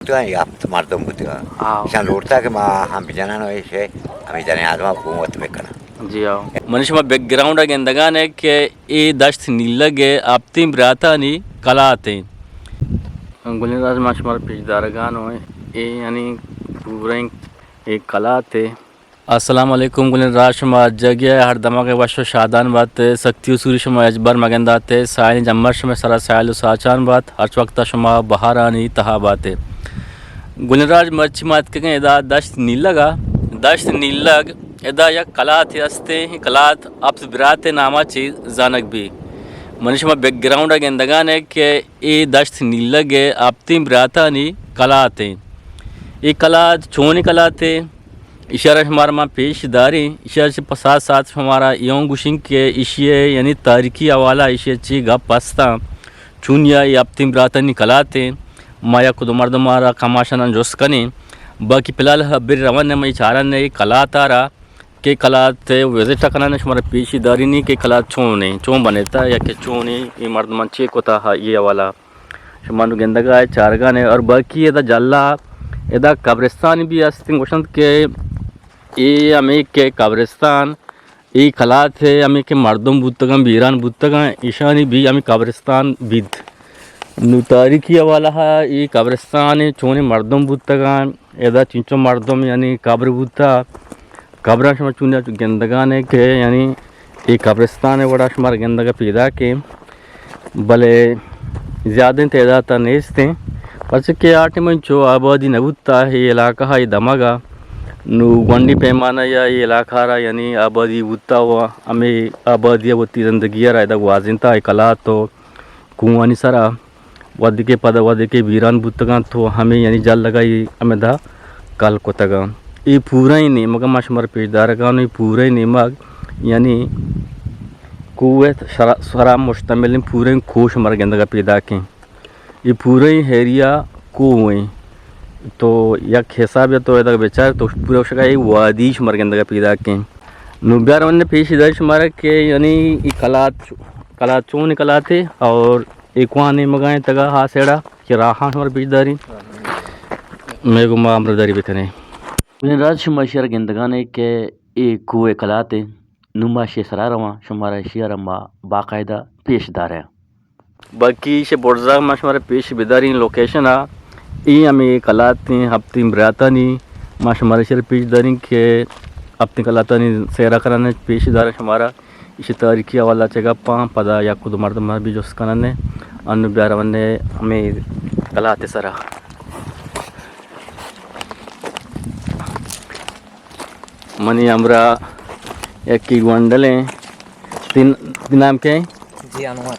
تو یا تو مردم بوتگا۔ آؤ۔ ایشان لوٹتا کہ ما ہم بجنن و ایشے ہمیں جنیں آدما حکومت بکنن۔ جی آؤ۔ من شما بیک گراؤنڈ ءَ گندگان ہے کہ اے دشت نیلگ ءِ ہپتیں براتانی کلات ایں۔ گلیں راج ما شمارا پیش دارگان ہوں، اے یعنی پوریں اے کلات ہے۔ السلام علیکم گلیں راج، شما جگہ ہر دمگ وش و شادان بات، سکتی و سوری شما اجبر مگندات، سائل جمر شما سرا سائل و ساچان بات، ہرچ وقت شما بہارانی تہا بات۔ گلیں راج مرچی ما اتکگیں ادا دشت نیلگ ءَ، دشت نیلگ ادا یک کلاتے ہستیں، کلات ہپت برات ناما چی زانگ بی۔ من شما بیک گراؤنڈ ءَ گندگان ہے کہ اے دشت نیلگ ءِ ہپتیں براتانی کلات ایں۔ اے کلات چونیں کلاتے؟ ایشی ءَ را شمارا ما پیش داریں۔ ایشی ءَ چہ پہ ساتھ ساتھ شمارا اے ہم گوشیں کہ ایشی ءِ یعنی تاریخی حوالہ ایشی ءَ چی گپ ہستاں۔ چونیا اے ہپتیں براتانی کلات ایں۔ ما یک دو مردم ءَ را کماشاں جست کنیں۔ باقی فی الحال بر روان ما اے چاران اے کلات ءَ را کہ کلات ءِ وزٹ ءَ کنان شمارا پیش دارینی کہ کلات چونیں، چون بنیتا یا کہ چونیں، اے مردمان چے کتا ہا اے حوالہ۔ شما نوں گندگا اے چارگانے اور باقی ادا جلا ادا قبرستان بھی ہستیں، گوشنت کہ اے ہمیں کہ قبرستان، اے کلات ہے ہمیں کہ مردم بوتگاں، بیران بوتگاں، ایشانی بھی ہمیں قبرستان بیت۔ نوں تاریخی حوالہ ہا اے قبرستان ہے، چونیں مردم بوتگاں، ادا چنچو مردم یعنی قبر بوتا، قبراں شما چونیا گندگانے کہ یعنی اے قبرستان وڑا شمارا گندگا پیداک ایں، بلے زیادیں تعداد تا نیستیں، پرچہ کہ آ ٹائم انچو آبادی نہ بوتا اے علاقہ ہا، اے دمگا۔ نوں گونڈیں پیمانہ یا اے علاقہ را یعنی آبادی بوتا و ہمیں آبادی وتی زندگی را ادا گوازینتا اے کلات و کوہانی سرا۔ وھدے کہ پدا وھدے کہ بیران بوتگاں تو ہمے یعنی جلگا اے ہمدا کل کتگاں۔ اے پوریں نیمگ ما شمارا پیش دارگاں، اے پوریں نیمگ یعنی کوہ سرا، سرا مشتمل ایں، پوریں کوہ شمارا گندگا پیداک ایں۔ اے پوریں ایریا کوہ ایں۔ تو یک حساب یا تو ادا بچار تو پورا شگا اے وادی شمارا گندگا پیداک ایں۔ نوں بیا رونے پیش داری شمارا کہ یعنی اے کلات، کلات چون کلاتے اور اے کوہانی مگائیں تگا ہا سیڑا کہ راہاں شمار پیش داریں۔ مئے گوں ما ہمراہداری بکنیں۔ بلیں راج شما اشی ءَ را گندگانے کہ اے کوہ کلاتے، نوں ما اشی ءِ سرا رواں، شمارا اشی ءَ را ما باقاعدہ پیش داریں۔ باقی ایشی برزا ما شمارا پیش بداریں لوکیشن ءَ۔ اے ہمیں کلاتیں ہپتیں براتانی ما شمارا اشی ءَ را پیش داریں کہ ہپتیں کلاتانی سیرا کنن پیش داریں شمارا۔ ایشی تاریخی حوالہ چہ گپاں، پدا یک دو مردم بھی جست کنن۔ انوں بیا رونے ہمیں کلات سرا۔ منی ہمراہ یکی گونڈل ایں۔ تئی، تئی نام کئے ایں؟ جی، انور۔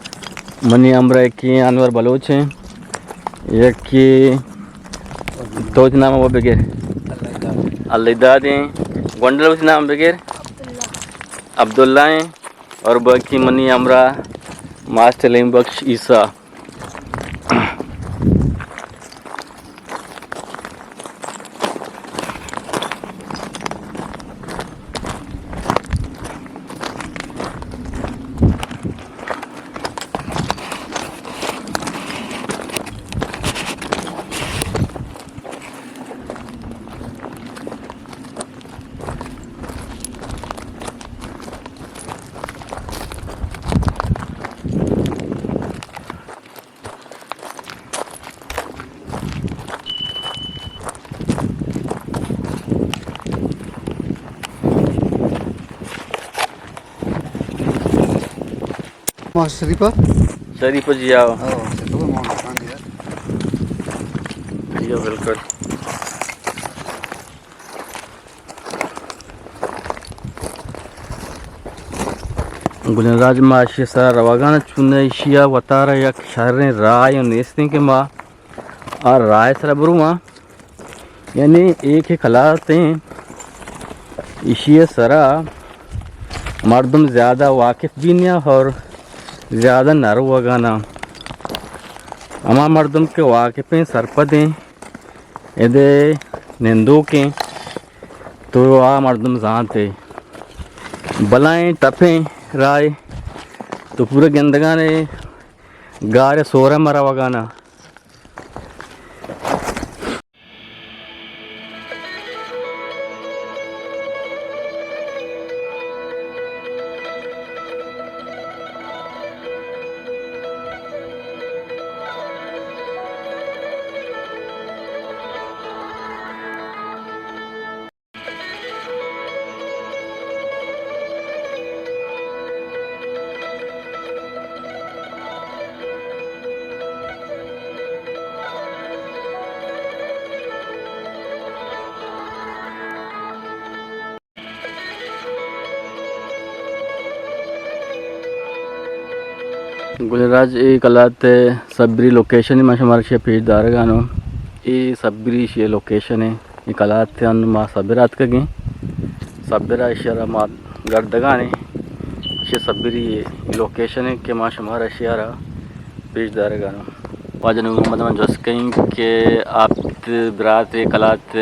منی ہمراہ یکی انور بلوچ ایں۔ یکی تو وتی نام ءَ بگر۔ اللہ داد ایں۔ گونڈل وتی نام بگر۔ عبداللہ ایں۔ اور باقی منی ہمراہ ماسٹر علیم بخش عیسیٰ۔ ما شریفہ؟ شریفہ جی آؤ۔ آؤ، شریفہ ما یار۔ جی آؤ، بالکل۔ گلیں راج ما اشی سرا روگان چون ایشی ءَ وتارا یک شریں راہ نیستیں کہ ما آ راہ سرا برواں۔ یعنی ایک ہی کلاتیں ایشی سرا مردم زیادہ واقف بھی نہیں اور زیادہ نہ روگانا۔ ہما مردم کہ واقفیں سرپدیں ادے نندوکیں تو آ مردم زانتے بلائیں ٹپیں رائے تو پورا گندگانے گارے سورہ مرا وگانا۔ گل راج، اے کلات ءِ سبری لوکیشن ما شمارا شے پیش دارگانوں۔ اے سبری شے لوکیشن اے۔ اے کلات ءَ ما سبرا اتکگیں۔ سبرا اشارا ما گردگانیں۔ شے سبری لوکیشن اے کہ ما شمارا شیارا پیش دارگانوں۔ واجہ نور محمد من جست کئیں کہ آپ برات اے کلات ءِ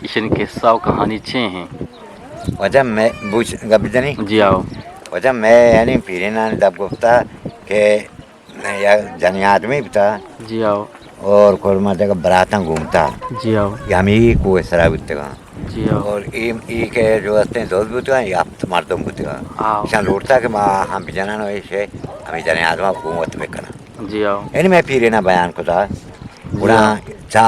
ایشانی قصہ و کہانی چے ہیں؟ واجہ میں بوچ گپ جنی؟ جی آؤ۔ واجہ میں یعنی پیرینانی دپ گپتا کہ یک جنی آدمی بوتا۔ جی آؤ۔ اور کل ما جگہ براتاں گھومتا۔ جی آؤ۔ یہ ہمیں کوہ سرا بوتگا۔ جی آؤ۔ اور ای، ای کہ جو ہستیں دوست بوتگا، یہ ہفت مردم بوتگا۔ آؤ۔ شان لوٹتا کہ ما ہم بجنن و ایشے ہمیں جنی آدم حکومت بکنن۔ جی آؤ۔ یعنی میں پیرینا بیان کتا۔ جی گڑا آؤ۔ چا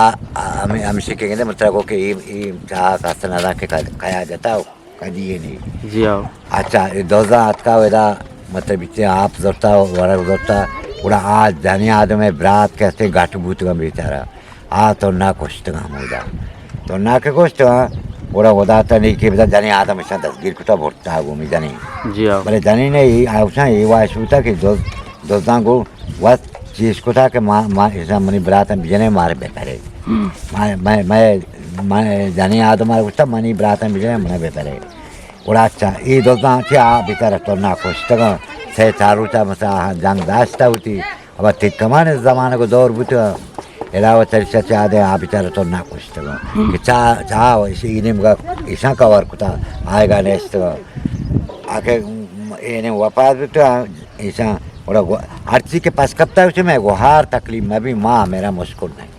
ہمیں، ہمشی کے گندے مطلب کو کہ ای، ای چا کست نہ کہ کیا جتا۔ کدی ئے نی۔ جی ہاؤ۔ اچھا، اے دوزاں اتکا و ادا مطلب بیتے آپ زرتا، ورگ زرتا، گڑا آ جنی آدم ءِ برات کہ ہستے گٹ بوتگاں بیچارہ۔ آ تو نہ کشتگاں ہمودا۔ تو نہ کہ کشتگاں، گڑا خدا تا نیکی بدا جنی آدم اشاں دستگیر کتا برتا گومی جنی۔ جی ہاؤ۔ بلے جنی نے ای آوشاں ای واش بوتا کہ دوز، دوزاں گو وت چیز کتا کہ ما، ما اشاں منی براتاں بجنے مارے بکرے۔ ہم۔ ما، ما، ما من جنی آدم ءَ گوشتا، منی براتاں بجن، من بہ برے۔ گڑا اچھا، ای دزاں چہ آ بیچارہ تو نہ کشتگاں، سے چار روچا مسا جنگ داشتا ہوتی۔ اب تک کمان زمانہ کو دور بوتا، علاوہ ترشا چا دے آ بیچارہ تو نہ کشتگاں۔ کہ چا، چا ایشی نیمگا ایشاں کور کتا، آئیگا نشتگاں۔ آکہ اے نے وفات بوتا، ایشاں، گڑا گو-، ہرچی کہ پس کپتا، اسے میں گوہار تکلیف مبی، ماں میرا مشکل نہیں۔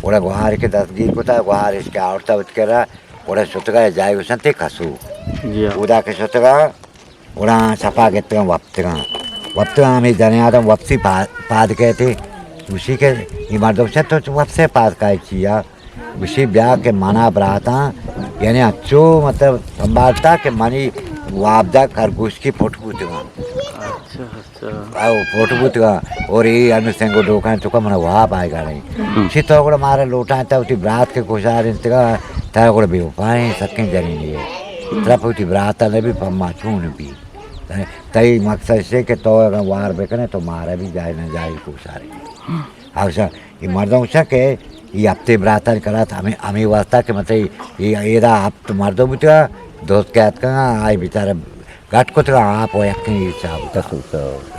گڑا گوہار کہ دستگیر کتا، گوہار اش کہ آورتا وت کرا، گڑا شتگا جائے گوشن تے کسو۔ جی ہاں۔ اودا کہ شتگا، گڑا شپا گتگا وپتگا۔ وپتگا ہمیں جنے آدم وپسی پا-، پاد کہتے۔ گوشی کہ یہ مردم شد تو وپسے پاد کائے چیا؟ گوشی بیا کہ منا براتاں، یعنی انچو مطلب سنبھالتا کہ منی وابدہ خرگوش کی پھٹ بوتگا۔ اچھا۔ او پوٹ بوتگا، اور ای انو سنگو ڈوکان چکا منا واب آئے گا نہیں۔ ہم۔ چی تو گڑا مارا لوٹائیں تا وتی برات کے کوشار انتگا، تا گڑا بے وفائیں سکیں جنینی ہے۔ ترا پہ وتی براتا نبی، پہ ما چون بی۔ تئی مقصد سے کہ تو اگر وار بکنے تو مارا بھی جائے نہ جائے کوشارے۔ ہم۔ اوشا، یہ مردم اوشا کہ یہ ہفتے براتان کرات ہمیں، ہمیں واسطہ کہ مطلب یہ ایدا ہفت مردم بوتگا، دوست کہ اتکگاں، آئی بیچارہ گٹ کتگاں، آپ و یکیں ای چا بوتا۔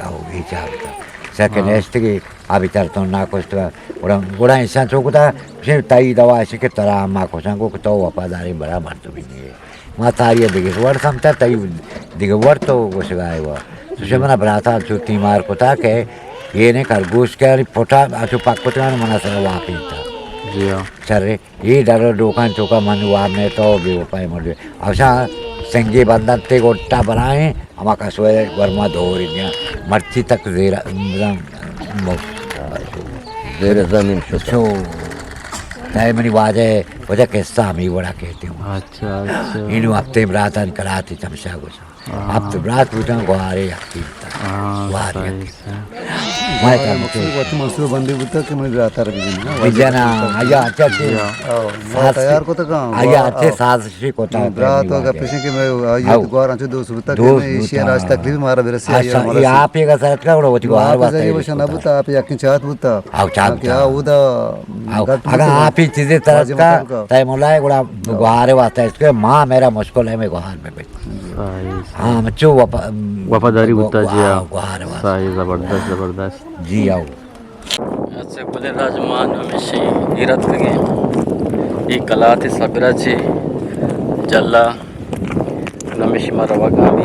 او ای چا بوتا۔ سکہ ہاں۔ نیشتگی، آ بیچارہ تو ناکشتگا۔ گڑا، گڑا انسان چو کتا، گوشے تئی دوا اشی کہ ترا ما کشاں، گو کہ تو وفاداری بڑا مردمی نیے۔ ما تاری دگہ وڑ سمتا، تئی دگہ وڑ تو گوشگائے وا۔ تو منا براتا چو تیمار کتا کہ یہ نے خرگوش کے پٹا، اچو پک کتگا منا سر واپینتا۔ جی ہاں۔ شرے۔ اے ڈر ڈوکان چوکا من وار نے تو بے وفائے مردے۔ اوشا سنگی بندن تے گوٹا بنائیں، ہما کسوے گورما دور دیا۔ مرچی تک زیر، زیر زمین شتا۔ شو۔ تائے منی واجہ، واجہ قصہ ہمیں وڑا کہتے ہوں۔ اچھا، اچھا۔ اینو ہفتے براتان کلاتی تمشا گوشا۔ ہاں۔ ہفت برات بوتاں، گوارے یکی بوتاں۔ ہاں، گوارے صحیح، یکی۔ صحیح۔ میں تو مقصد وقت منصوبہ بندی بوتا کہ میں براتر بجن۔ بجن، آیا اچھا سے۔ او، ساز تیار کو تو کہاں؟ آیا اچھے ساز شی کو تو۔ برات ہوگا پیشے کہ میں آیا تو گوار انچو دوست بوتا کہ دوست میں ایشی بوتا۔ راج تکلیف مارا برسی، آیا اچھا، مارا یہ سی۔ آپ یہ کا سرت کا بڑا ہوتی گوار آپ واسطے یہ وشن بوتا۔ بوتا، آپ یقین چاہت بوتا۔ او چاہت ہاں، کیا بوتا۔ ہودا او، گٹ اگر بوتا۔ آپ ہی چیزیں ترت کا، تیم ملائے گڑا گوارے واسطے اس کے ماں میرا مشکل ہے، میں گوار میں بیٹھ۔ صحیح، صحیح۔ ہاں، مچو وفا-، وفاداری گو-، بوتا جی، گو-، ہاں۔ گوہار واسطہ۔ صحیح، زبردست، زبردست۔ جی، آؤ۔ اچھا، گل راج مان ہمیشی ایرت کگے۔ ای کلات صبرا چی جلا ہمیشی ما روگا بھی